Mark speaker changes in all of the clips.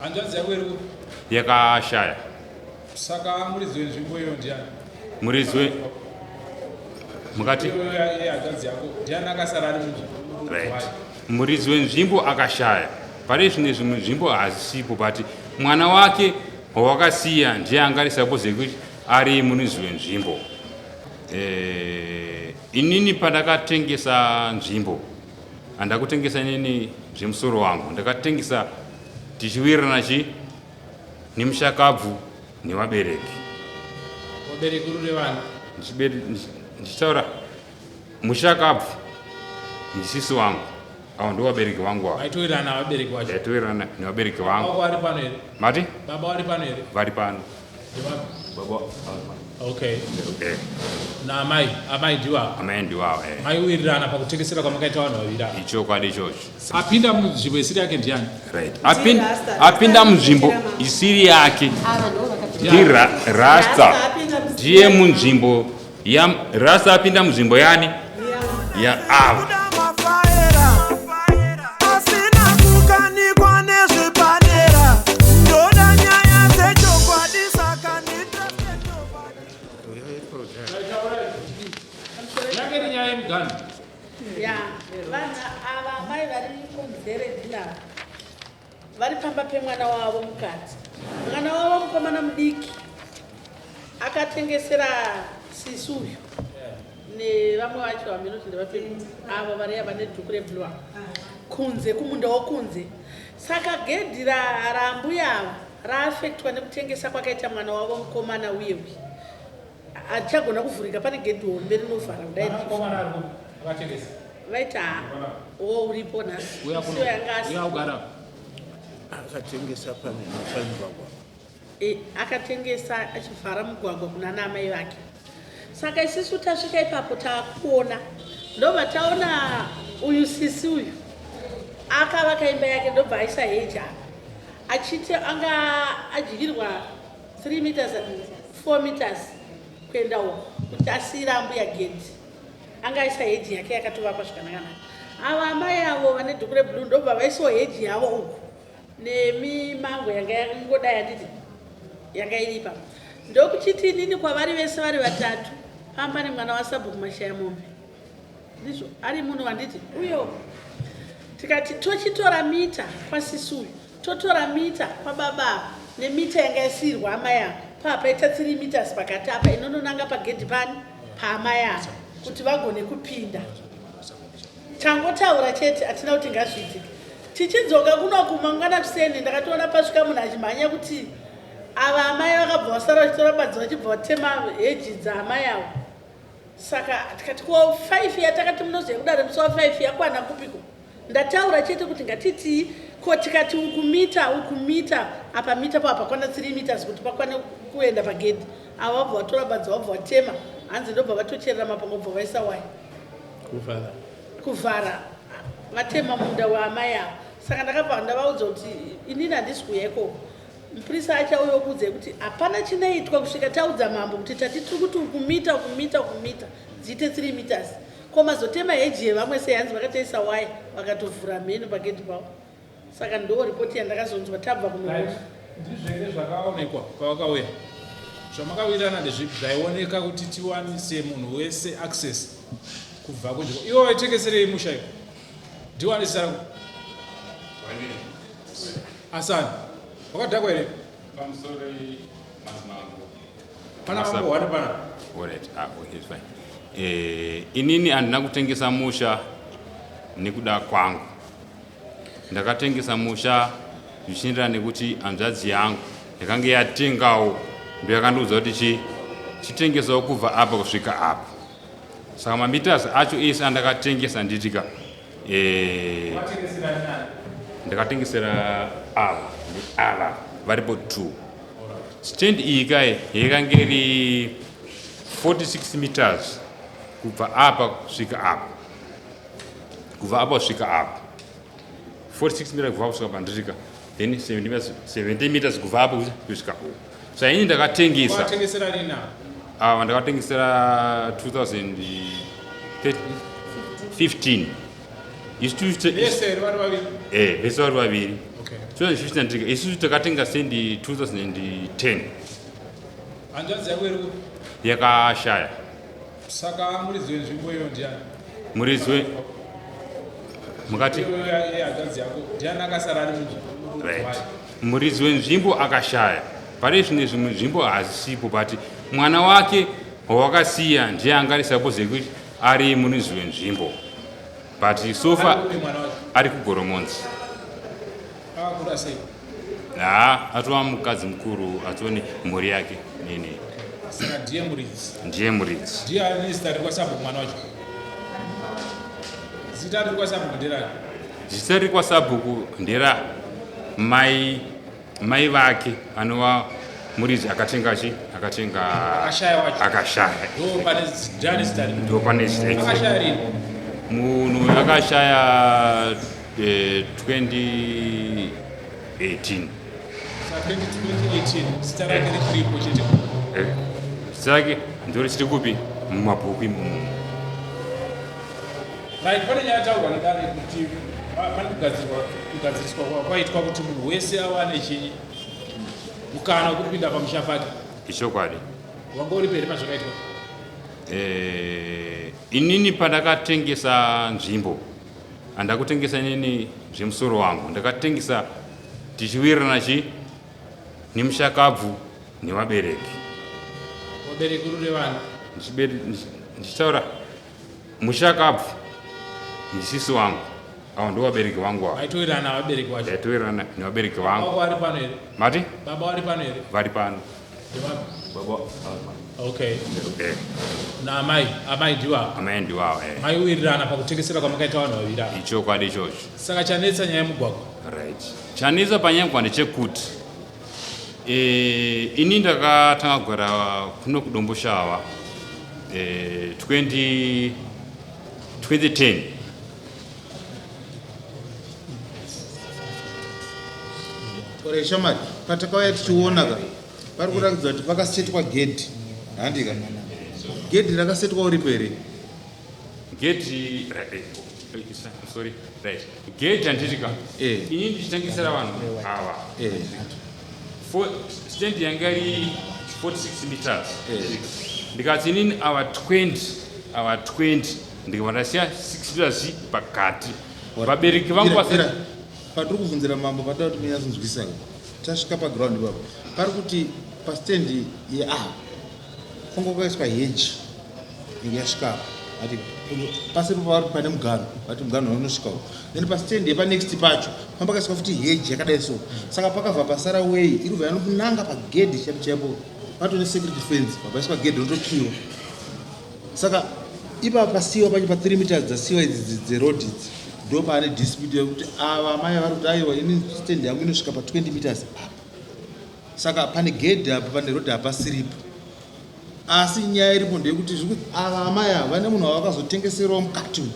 Speaker 1: Hanzvadzi yako iri kupi?
Speaker 2: Yakashaya.
Speaker 1: Saka muridzi wenzvimbo iyo ndiani?
Speaker 2: Muridzi we mukati
Speaker 1: Iyoyo hanzvadzi yako ndiani akasara ari munzvimbo?
Speaker 2: Right. Muridzi wenzvimbo akashaya. Pari zvino izvi munzvimbo hazisipo but mwana wake wawakasiya ndiye anga ari suppose kuti ari muridzi wenzvimbo. Eh, inini pandakatengesa nzvimbo handakutengesa inini zvemusoro wangu ndakatengesa tichiwirirana chi nemushakabvu nevabereki.
Speaker 1: Vabereki uri vani?
Speaker 2: Ndichitaura mushakabvu ndisisi wangu avo ndo vabereki vangu avo.
Speaker 1: Maitowirirana vabereki vacho?
Speaker 2: Ndaitowirirana nevabereki vangu.
Speaker 1: Baba vari pano here?
Speaker 2: Mati?
Speaker 1: Baba vari pano here?
Speaker 2: Vari pano.
Speaker 1: Baba. Okay. Okay. Na amai, amai ndiwavo.
Speaker 2: Amai ndiwavo eh.
Speaker 1: Maiwirirana pakutengesera kwamakaita vanhu vaviri ava.
Speaker 2: Ichokwadi ichocho.
Speaker 1: Apinda munzvimbo isiri yake ndiani?
Speaker 2: Right. Apinda munzvimbo isiri yake. Ndi Rasta. Ndiye munzvimbo ya Rasta apinda munzvimbo yani? Ya ava.
Speaker 3: Ya vanhu ava amai vari kunzere dinavo vari pamba pemwana wavo mukadzi mwana wavo mukomana mudiki akatengesera sisi uyu nevamwe vacho haminoti ndevapi avo vari ava nedhuku reblue ava kunze kumunda wokunze saka gedhi raambuya ava raafektwa nekutengesa kwakaita mwana wavo mukomana uye uye hatichagona kuvhurika pane gedhi hombe rinovhara kudai vaita wo uripo nhasi siyo yanga asi
Speaker 4: akatengesa pamugwagwa
Speaker 3: e, akatengesa achivhara mugwagwa kuna naamai vake saka isisu tasvika ipapo takuona ndobva taona uyu sisi uyu akavaka imba yake ndobva aisa heji apa achiti anga adyirwa 3 meters 4 meters kuenda uko kuti asiira ambuya gedhi anga aisa heji yake yakatovakwa zvakanakanaka ava amai avo vane dhuku reblue ndobva vaisawo heji yavo uku nemimango yanga yangodai handiti yanga iri ipapo ndokuchiti inini kwavari vese vari vatatu pamba nemwana wasabhuku mashaya mombe ndizvo ari muno handiti uyo tikati tochitora mita kwasisi uyu totora mita kwababa ava nemita yanga yasiirwa amai ava paa paita 3 meters pakati apa inononanga pagedhi pani paamai ava kuti vagone kupinda tangotaura chete hatina kuti ngazviitike tichidzoka kuno kumangwana kuseni ndakatoona pasvika munhu achimhanya kuti ava amai vakabva vasara vachitora badzi vachibva vatema heji dzaamai avo saka tikati ko 5 yatakati munoziva kudare musi wa 5 yakwana kupiko Ndataura chete kuti ngatitii ko tikati uku mita uku mita apa mita pa pakwana 3 meters kuti pakwane kuenda pagedhi ava vabva vatora badzi vabva vatema hanzi ndobva vatocherera mapango bva vaisa waya
Speaker 1: kuvhara
Speaker 3: kuvhara vatema munda waamai ava saka ndakabva ndavaudza kuti inini handisi kuuya ikoko mupurisa achauya okuudzai kuti hapana chinoitwa kusvika taudza mambo kuti tati tiri kuti ukumita ukumita ukumita dziite 3 meters Ko mazotema heji yevamwe sei hanzi vakatoisa waya vakatovhura mheno pagedhi pavo saka ndo ripoti yandakazonzwa tabva kunoona.
Speaker 1: Ndizvo here zvakaonekwa pavakauya? Zvamakawirirana ndezvipi zvaioneka kuti tiwanise munhu wese access kubva kunzvimbo? Ivo vaitengeserei musha ivo? Ndiwanisa Asani. Wakadhakwa here?
Speaker 2: Pamusoro madzimambo.
Speaker 1: Pana mambo wani pana.
Speaker 2: Alright, ah, okay, fine. Eh, inini handina kutengesa musha nekuda kwangu. Ndakatengesa musha zvichienderana nekuti hanzvadzi yangu yakange yatengawo ndoyakandiudza kuti chi chitengesawo kubva apa kusvika apa. Saka mameters acho ese andakatengesa nditika eh, ndakatengesera ava neava varipo two Stand iyi kai yakange iri 46 meters kubva apa kusvika apa, kubva apa kusvika apa, 46 meters kubva apa kusvika apa ndirika, then 70 meters, 70 meters kubva apa kusvika uku. So ini ndakatengesa
Speaker 1: Wakatengesera rini apa?
Speaker 2: Ava ndakatengesera 2015. Isu
Speaker 1: Vese here vari vaviri?
Speaker 2: Eh, vese vari vaviri.
Speaker 1: Okay.
Speaker 2: 2015 andika isusu takatenga stendi 2010.
Speaker 1: Hanzvadzi yako iri kupi?
Speaker 2: Yakashaya.
Speaker 1: Saka muridzi wenzvimbo iyo ndiani?
Speaker 2: Muridzi we mukati
Speaker 1: Iyo hanzvadzi yako ndiani akasara ari munzvimbo?
Speaker 2: Right, muridzi wenzvimbo akashaya. Pari zvino zvimwe nzvimbo hazisipo, but mwana wake wawakasiya ndiye anga ari suppose yekuti ari muridzi wenzvimbo, but so far
Speaker 1: Ari kupi mwana wacho?
Speaker 2: Ari kuGoromonzi.
Speaker 1: Akakura sei?
Speaker 2: Ha, atova mukadzi mukuru, atone mhuri yake nene.
Speaker 1: Saka ndiye muridzi?
Speaker 2: Ndiye muridzi.
Speaker 1: Ndiye ane zita riri kwasabhuku mwana wacho? Zita riri kwasabhuku nderani?
Speaker 2: Zita riri kwasabhuku ndera mai vake anova muridzi akatenga chi akatenga.
Speaker 1: Akashaya wacho?
Speaker 2: Akashaya.
Speaker 1: Ndo pane ndiani zita riri?
Speaker 2: Ndo pane zita.
Speaker 1: Akashaya rini?
Speaker 2: Munhu akashaya 2018.
Speaker 1: Saka 2018 zita rake richiripo chete?
Speaker 2: Zita rake ndo richiri kupi? Mumabhuku imomo.
Speaker 1: Right, pane nyaya yataurwa nedare kuti pane kugadziriswa kwaitwa kuti munhu wese awane chinyi mukana wekupinda pamusha pake.
Speaker 2: Ichokwadi.
Speaker 1: Wanga uri peri pazvakaitwa?
Speaker 2: Inini pandakatengesa nzvimbo, handakutengesa inini zvemusoro wangu. Ndakatengesa tichiwirirana chi nemushakabvu nevabereki.
Speaker 1: Vabereki rure vana?
Speaker 2: Ndichitaura mushakabvu ndisisi wangu, avo ndo vabereki vangu avo.
Speaker 1: Vaitowirirana vabereki vacho?
Speaker 2: Ndaitowirirana nevabereki vangu.
Speaker 1: Baba vari pano here?
Speaker 2: Mati?
Speaker 1: Baba vari pano here?
Speaker 2: Vari pano.
Speaker 1: Ndevapi?
Speaker 2: Baba.
Speaker 1: Okay. Naamai, amai ndiwavo?
Speaker 2: Amai ndiwavo.
Speaker 1: Maiwirirana pakutengesera kwamakaita vanhu vaviri ava?
Speaker 2: Ichokwadi ichocho.
Speaker 1: Saka chanetsa nyaya yemugwagwa?
Speaker 2: Right, chanetsa panyaya yemugwagwa ndechekuti ini ndakatanga kugara kuno kuDomboshava 20 2010.
Speaker 4: Ore shamari, patakauya tichiona ka, pari kuratidza kuti pakasetwa gedhi, handika? Gedhi rakasetwa uripo here?
Speaker 2: Gedhi, sorry, right, gedhi handitika ini ndichitengesera vanhu ava stand yanga iri 46 meters. Ndikati inini ava 20, ava 20, ndikabva ndasiya 6 meters pakati. Vabereki vangu
Speaker 4: Ira, ira. Patiri kubvunzira mambo, patoda kuti munyatsonzwisisa. Tasvika paground ipapo, pari kuti pastendi yeava kwanga kwakaiswa hedge inge yasvika apa, ati pasipo pavari pane muganhu, vati muganhu unosvika uko. Then pastendi yepanext pacho panga pakaiswa futi hedge yakadai so. Saka pakabva pasara way iri kubva yanonanga pagedhi chaipo chaipo, patone security fence, papaiswa gedhi rinotokiwa. Saka ipapa pasiwa pacho pa3 meters dzasiwa idzi dzeroad idzi, ndo paane dispute yekuti ava mai vari kuti aiwa, ini stand yangu inosvika pa20 meters apa. Saka pane gedhi apa, pane road hapasiripo. Asi nyaya iripo ndeyekuti zviri ava amai ava vane munhu wavakazotengeserawo mukati umu,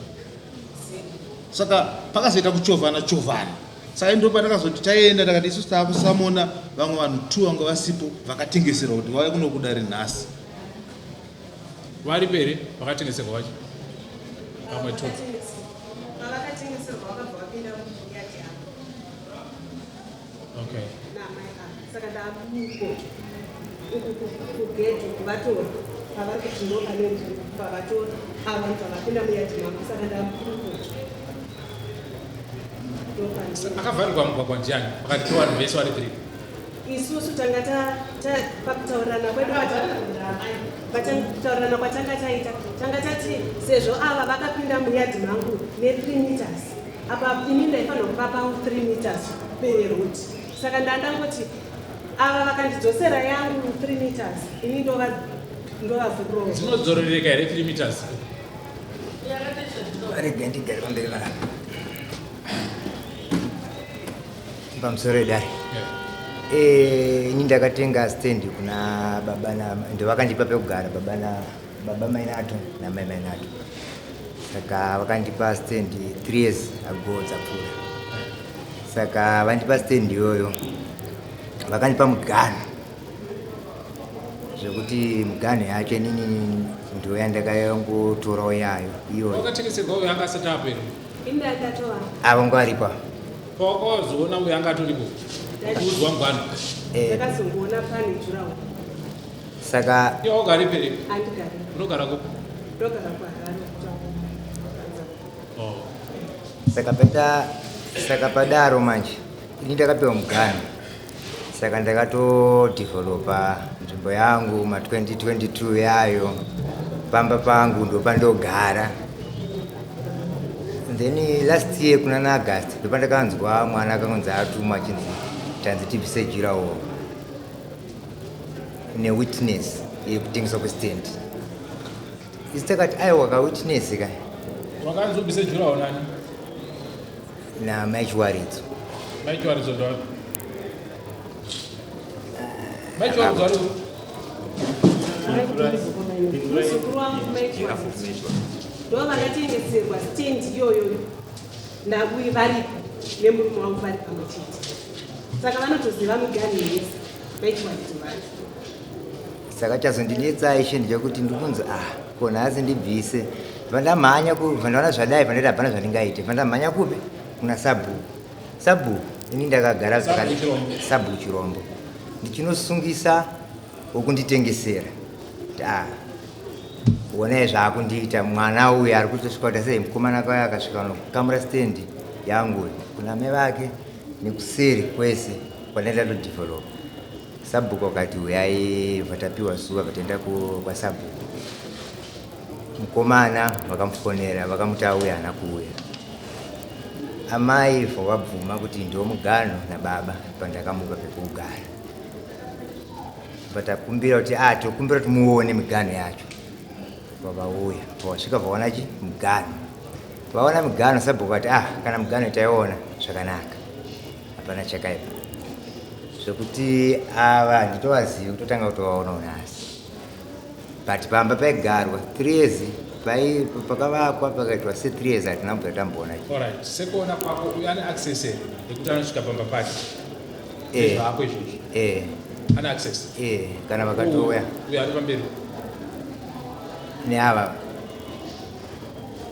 Speaker 4: saka pakazoita kuchovhana chovhana. Saka ndo patakazoti taenda, takati isusu taakusamona vamwe vanhu two vanga vasipo vakatengeserwa kuti vauye kuno kudare nhasi.
Speaker 1: Varipo here vakatengeserwa vacho, vamwe two?
Speaker 5: Pavakatengeserwa vakabva vapinda muyadhi yavo naamai ava. Saka ndamuko uku kugedhi kuvatora pavari kuti ndo pane nzvimbo pavatora ava vanhu vavapinda muyadhi mangu. Saka ndamuko.
Speaker 1: Akavharirwa mugwagwa ndiani pakati pevanhu vese vari three?
Speaker 5: Isusu tanga pakutaurirana kwedu, pakutaurirana kwatanga taita, tanga tati sezvo ava vakapinda muyadhi mangu ne3 meters apa, ini ndaifanira kuvapa 3 meters peroad. Saka ndandangoti ava vakandidzosera yangu 3 meters, ini ndovavhurirawo.
Speaker 1: Dzinodzorereka here 3 meters?
Speaker 6: Rega ndigare pamberi panapa. Pamusoro edare. Ini ndakatenga stand kuna baba na ndo vakandipa pekugara, baba na baba Mainato namai Mainato. Saka vakandipa stand 3 years ago dzapfuura. Saka vandipa stand iyoyo, vakandipa muganhu, zvekuti muganhu yacho inini ndo yandakayangotorawo yayo iyoyo.
Speaker 1: Wakatengeserwa uyo anga asati apo here?
Speaker 5: Ini ndatova.
Speaker 6: Avo ngo varipo.
Speaker 1: Pawakazoona uyo anga atoripo kuudzwa mugwano.
Speaker 6: Eh.
Speaker 5: Ndakazongoona pane jurawo.
Speaker 6: Saka
Speaker 1: iwe haugari pereke?
Speaker 5: Andigari.
Speaker 1: Unogara kupi?
Speaker 5: Ndogara kuHarare.
Speaker 1: Oh.
Speaker 6: Saka pata saka padaro manje ini ndakapiwa mugano, saka ndakatodhivholopa nzvimbo yangu ma 2022 yayo pamba pangu ndopandogara. Then last year kuna naAugust ndopandakanzwa mwana akangonzi atumwa achinzi tanzi tibvise jurawo newitness yekutengeswa kwestand. Isi takati aiwa kawitness ka.
Speaker 1: Wakanzi ubvise jurawo nani?
Speaker 6: NaMaichiwaridzo.
Speaker 1: Maichiwaridzo ndowani? Maichiwaridzo ari
Speaker 5: Muzukuru wangu Maichiwaridzo ndo vakatengeserwa stand iyoyoyo nakuyi varipo nemurume wangu vari pamwe chete, saka vanotoziva miganhu yese Maichiwaridzo vacho.
Speaker 6: Saka chazondinetsa ishe ndechekuti ndikunzi ah, ko nhasi ndibvise, vandamhanya vandaona zvadai, vandati hapana zvandingaite, vandamhanya kupi? Kuna sabhuku. Sabhuku ini ndakagara
Speaker 1: Sabhuku Chirombo.
Speaker 6: Sabhuku Chirombo, ndichinosungisa wokunditengesera kuti ah, onai zvaakundiita mwana uyu, ari kutosvika kuita sei, mukomana kauya akasvika nokukamura stendi yangu kuna mai vake nekuseri kwese kwandaenda todhivholopa. Sabhuku akati uyai, vatapiwa zuva, vataenda kwasabhuku. Mukomana vakamufonera, vakamuti auya, haana kuuya. Amai vabvuma kuti ndiwo mugano nababa pandakamupa pekugara. Vatakumbira kuti ah, tokumbira kuti muone migano yacho. Vavauya, vasvika vaona chi mugano, vaona migano. Sabhuku vati ah, kana mugano taiona zvakanaka, hapana chakaipa. Zvekuti ava handitovazivi, kutotanga kutovaonawo nhasi, but pamba paigarwa 3 years, pakavakwa pakaitwa se 3 years, hatina kubvira tamboona.
Speaker 1: Alright, sekuona kwako uyu ane access here yekuti anosvika pamba pake?
Speaker 6: Eh.
Speaker 1: Zvako izvozvo?
Speaker 6: Eh.
Speaker 1: Ane access?
Speaker 6: Eh, kana vakatouya.
Speaker 1: Uyu ari pamberi?
Speaker 6: Neava,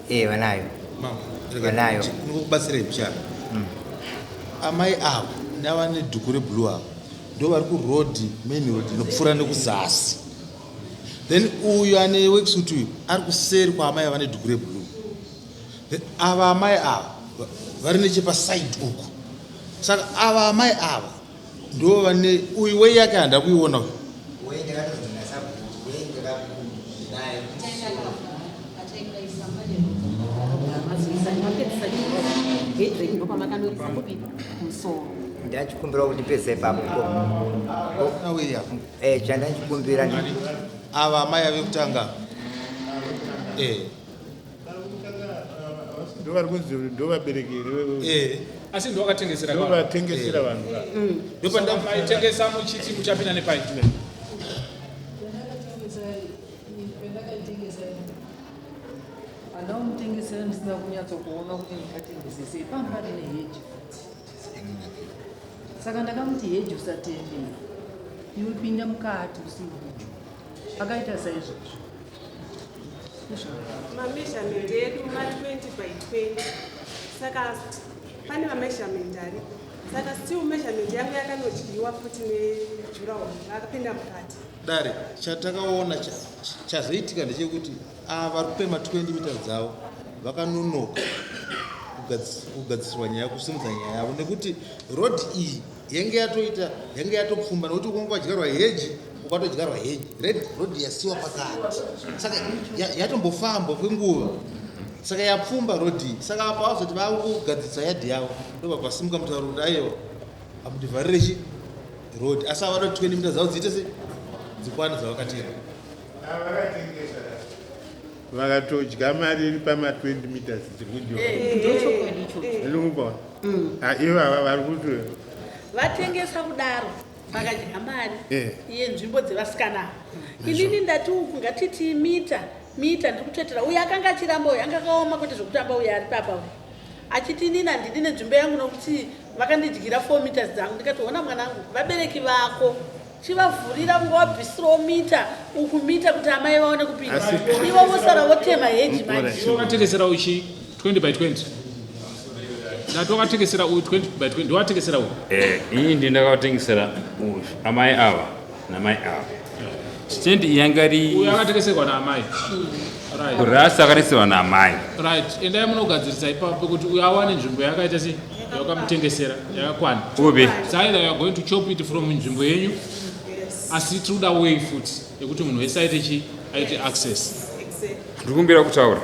Speaker 6: eh, vanayo. Vanayo.
Speaker 4: Ndikubatsirei muchana. Amai avo navane dhuku reblue avo ndo vari kuroad, main road inopfuura nekuzasi. Then uyu ane worksuit uyu ari kuseri kwaamai vane dhuku reblue. Then ava amai ava vari nechepasaidi uku. Saka ava amai ava ndo vane uyu wei yake handa kuiona uyu.
Speaker 6: Wei ndakatozona sabhuku, wei ndakakunayo.
Speaker 7: Ndopamakanoisa kupi kumusoro?
Speaker 6: Ndachikumbira kuti ndipedze ipapo.
Speaker 4: Na wei yako.
Speaker 6: Eh, chandachikumbira
Speaker 4: Ava amai ave kutanga, eh.
Speaker 8: Ndo vari kunzi ndo vabereki here?
Speaker 4: Eh.
Speaker 1: Asi ndo wakatengesera?
Speaker 8: Ndo vatengesera vanhu.
Speaker 1: Ndopanda maitengesa muchiti muchapinda nepai?
Speaker 9: Pendakaitengesa, handaumutengesera ndisina kunyatsokuona kuti ndingatengese sei. Pamba rine heji futi, saka ndakamuti heji usatendera, iwe pinda mukati usiucho. Akaita saizvozvo.
Speaker 5: Mameasurement edu ma20 by 20, saka pane mameasurement aripo. Saka still measurement yangu yakanodyiwa futi nejurawo, vakapinda mukati.
Speaker 4: Dare, chatakaona chazoitika ndechekuti ava vari kupe ma20 meters dzavo vakanonoka kugadzisirwa nyaya, kusimudza nyaya yavo, nekuti road iyi yenge yatoita, yenge yatopfumba, nekuti ukonge wadyarwa heji, ukatodyarwa heji, red road yasiwa pakati, saka yatombofambwa kwenguva, saka yapfumba road iyi. Saka apa vazoti vakugadzirisa yadhi yavo, ndobva pasimuka mutauro kuti aiwa, amudivharire chi road, asi avada kuti 20 meters dzavo dziite se dzikwane dzavakatenga.
Speaker 8: Vakatengesa vakatodya mari iri pama20 meters dziri kudyiwa.
Speaker 7: Ndochokwadi ichocho.
Speaker 8: Ndikupa ivava vari kuti
Speaker 3: Vatengesa kudaro vakadya mari yenzvimbo dzevasikana ava. Inini ndati uku ngatiti mita mita, ndiri kutoitira uyu akanga achiramba, uyu anga akaoma kwete zvekutamba. Uyu ari papa uyu achiti inini handidi nenzvimbo yangu nokuti vakandidyira 4 meters dzangu. Ndikati ona mwanangu, vabereki vako chivavhurira, kunge wabvisirawo mita uku mita kuti amai vaone kupinda, ivo vosara votema heji manje.
Speaker 1: Iwe wakatengesera uchi 20 by 20? Ndati wakatengesera uyu 20 by 20 ndiwatengesera uyu.
Speaker 2: Eh, ini ndi ndakatengesera uyu amai ava namai ava. Stand yanga iri
Speaker 1: Uyu akatengeserwa naamai. Right.
Speaker 2: Rasta akatengeserwa naamai.
Speaker 1: Right. Endai munogadzirisa ipapo pekuti uyu awane nzvimbo yakaita sei yawakamutengesera yakakwana.
Speaker 2: Upi?
Speaker 1: It's either you are going to chop it from nzvimbo yenyu asi tiri kuda way futi yekuti munhu wese aite chi aite access.
Speaker 2: Ndikumbira kutaura.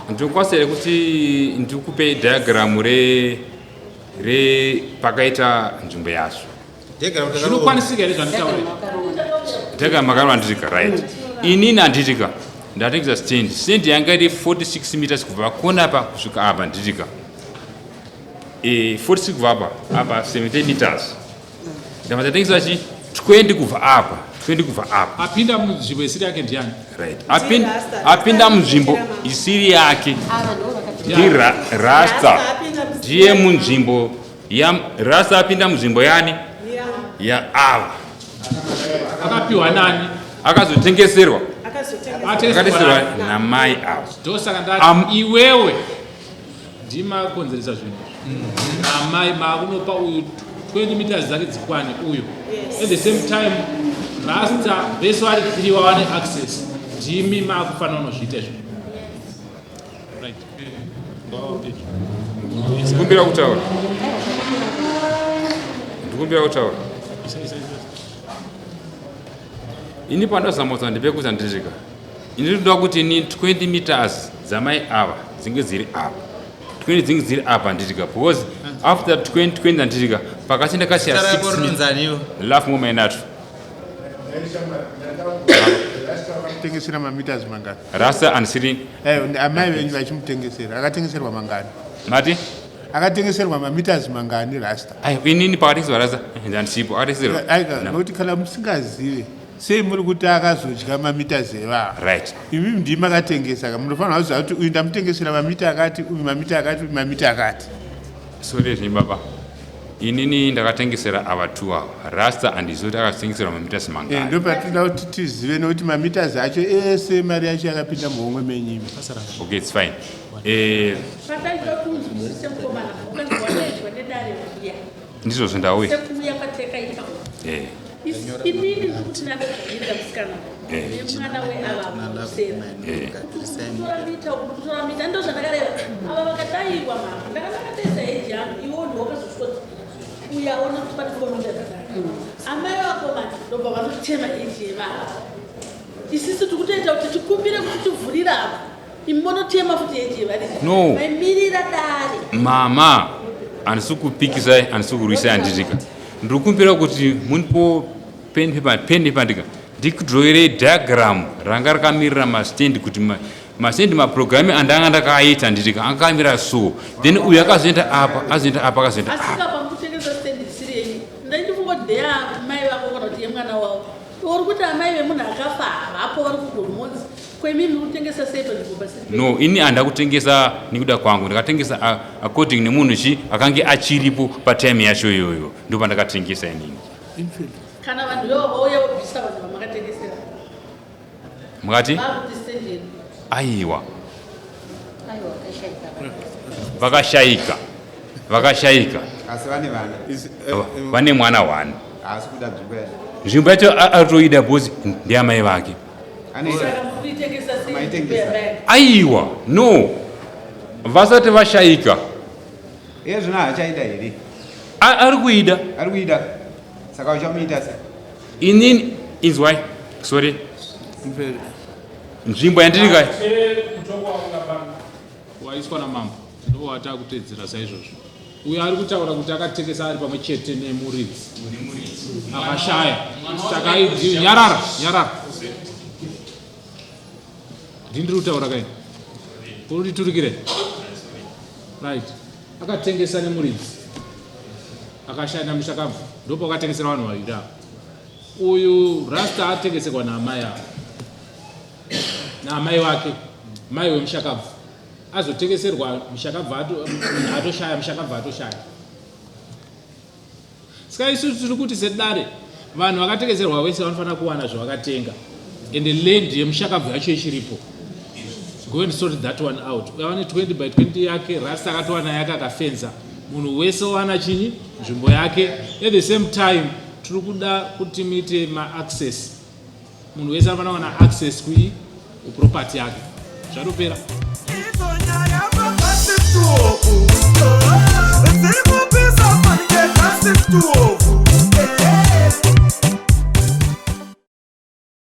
Speaker 2: Ndinokwanisa here kuti ndikupe diagram re re pakaita nzvimbo yacho?
Speaker 1: Zvinokwanisika here zvanditaura?
Speaker 2: Diagram makarova handitika right. Inini handitika ndatengesa stand. Stand yanga iri 46 meters kubva kona apa kusvika apa handitika. Eh 46 kubva apa apa 70 meters. Ndabva ndatengesa chi 20 kubva apa 20 kubva apa.
Speaker 1: Apinda munzvimbo isiri yake ndiani?
Speaker 2: Right. Apinda munzvimbo isiri yake ndirasta ndiye munzvimbo ya rasta apinda munzvimbo yani yaava
Speaker 1: akapiwa nani
Speaker 2: akazotengeserwa
Speaker 1: akatengeserwa
Speaker 2: namai ava
Speaker 1: ndosaka ndati iwewe ndimakonzeresa zvinhu amai makunopa uyu 20 meters dzake dzikwane uyo at the same time rasta vese vari three wawane access ndimi makufanira unozviita izvo right
Speaker 2: ndikumbira kutaura ndikumbira kutaura ini pandazamotsa ndipekuti handisvika ini ndinoda kuti ini 20 meters dzamai ava dzinge dziri apa 20 dzinge dziri apa handitika because after 20 20 handitika pakati ndakasiya love moment nato
Speaker 8: Tengesera mameters mangani?
Speaker 2: Rasta andisiri.
Speaker 8: Eh, amai venyu vachimutengesera akatengeserwa mangani?
Speaker 2: Mati?
Speaker 8: Akatengeserwa mameters mangani Rasta?
Speaker 2: Ayo inini pakatengeserwa Rasta ndandisipo akatengeserwa.
Speaker 8: Aika nokuti kana musingazive sei muri kuti akazodya mameters evaa?
Speaker 2: Right.
Speaker 8: Imi ndimi makatengesa ka munofanira kuziva kuti uyu ndamutengesera mamita akati uyu mamita akati uyu mamita akati.
Speaker 2: Sorry zvenyu baba. Inini ndakatengesera ava two ava Rasta handizivi kuti akatengeserwa mameters mangani.
Speaker 8: Eh, ndopatinoda kuti tizive nekuti mameters acho ese mari yacho yakapinda muhomwe menyu imi.
Speaker 2: Okay, it's fine. Eh,
Speaker 3: Pataita kunzwisise mukomana ukanzi wanoitwa nedare riya
Speaker 2: ndizvozvo ndauya.
Speaker 3: Sekuuya kwatakaita.
Speaker 2: Eh.
Speaker 3: Inini ndiri kuti ndakazviita musikana nemwana weava kusera. Kutora mita uku kutora mita ndo zvandakareva. Ava vakadaiwa mama. Ndanga ndakatesa heji yangu iwo ndiwo wakazosvika kuti uya aone kuti pane komita dzakadai. Amai vakomana ndobva vanotema heji yevava. Isisu tiri kutoita kuti tikumbire kuti tivhurire apa. Imi monotema futi heji yevaridzi.
Speaker 2: No.
Speaker 3: Maimirira dare.
Speaker 2: Mama, handisi kupikisai, handisi kurwisai handitika. Ndiri kukumbira kuti munipo pen paper, pen paper ndika ndikudrowerei diagram ranga rakamirira mastand kuti ma, mastand maprogrami andanga ndakaita handitika anga akamira so then uyu akazoenda apa azoenda apa akazoenda
Speaker 3: apa. Asika pamukutengesa stand isiri yenyu ndaindifunga kuti ndeyamai vako kana kuti yemwana wavo. Uri kuti amai vemunhu akafa havapo vari kugoromonzi ko imimi muri kutengesa sei panzvimbo pasiri penyu?
Speaker 2: No, ini handina kutengesa nekuda kwangu, ndakatengesa according nemunhu chi akange achiripo patime yacho iyoyo, ndopandakatengesa inini.
Speaker 3: Kana vanhu ivo vauya vobvisa vanhu vamakatengesera.
Speaker 2: Mukati?
Speaker 3: Vakuti stand yedu.
Speaker 2: Aiwa. Vakashaika. Vakashaika.
Speaker 10: Asi vane vana.
Speaker 2: Vane mwana one.
Speaker 10: Haasi kuda nzvimbo yacho.
Speaker 2: Nzvimbo yacho atoida because ndeyamai vake. Aiwa, no. Vasati vashaika.
Speaker 10: Iye zvino haachaida here?
Speaker 2: Ari kuida.
Speaker 10: Ari kuida. Saka uchamuita sei?
Speaker 2: Inini inzwai. Sorry. Nzvimbo yandiri kai.
Speaker 1: Mutongo waunga waiswa namambo ndo watakuteedzera saizvozvo. Uyo ari kutaura kuti akatengesa ari pamwe chete nemuridzi akashaya. Saka nyarara, nyarara. Ndini ndiri kutaura kai. Uri Right. Akatengesa nemuridzi. Akashaya namushakabvu. Ndipo akatengesera vanhu vaviri ava. Uyu Rasta atengeserwa naamai ava. Naamai vake. Mai wemushakabvu. Azotengeserwa mushakabvu atoshaya, mushakabvu atoshaya. Saka isu tiri kuti sedare vanhu vakatengeserwa vese vanofanira kuwana zvavakatenga ende land yemushakabvu yacho ichiripo. Go and sort that one out. Uyawane 20 by 20 yake, rasta akatowana yake akafenza. Munhu wese owana chinyi nzvimbo yake. At the same time tiri kuda kuti muite maaccess. Munhu wese anofanira kuwana access kui kuproperty yake. Zvatopera.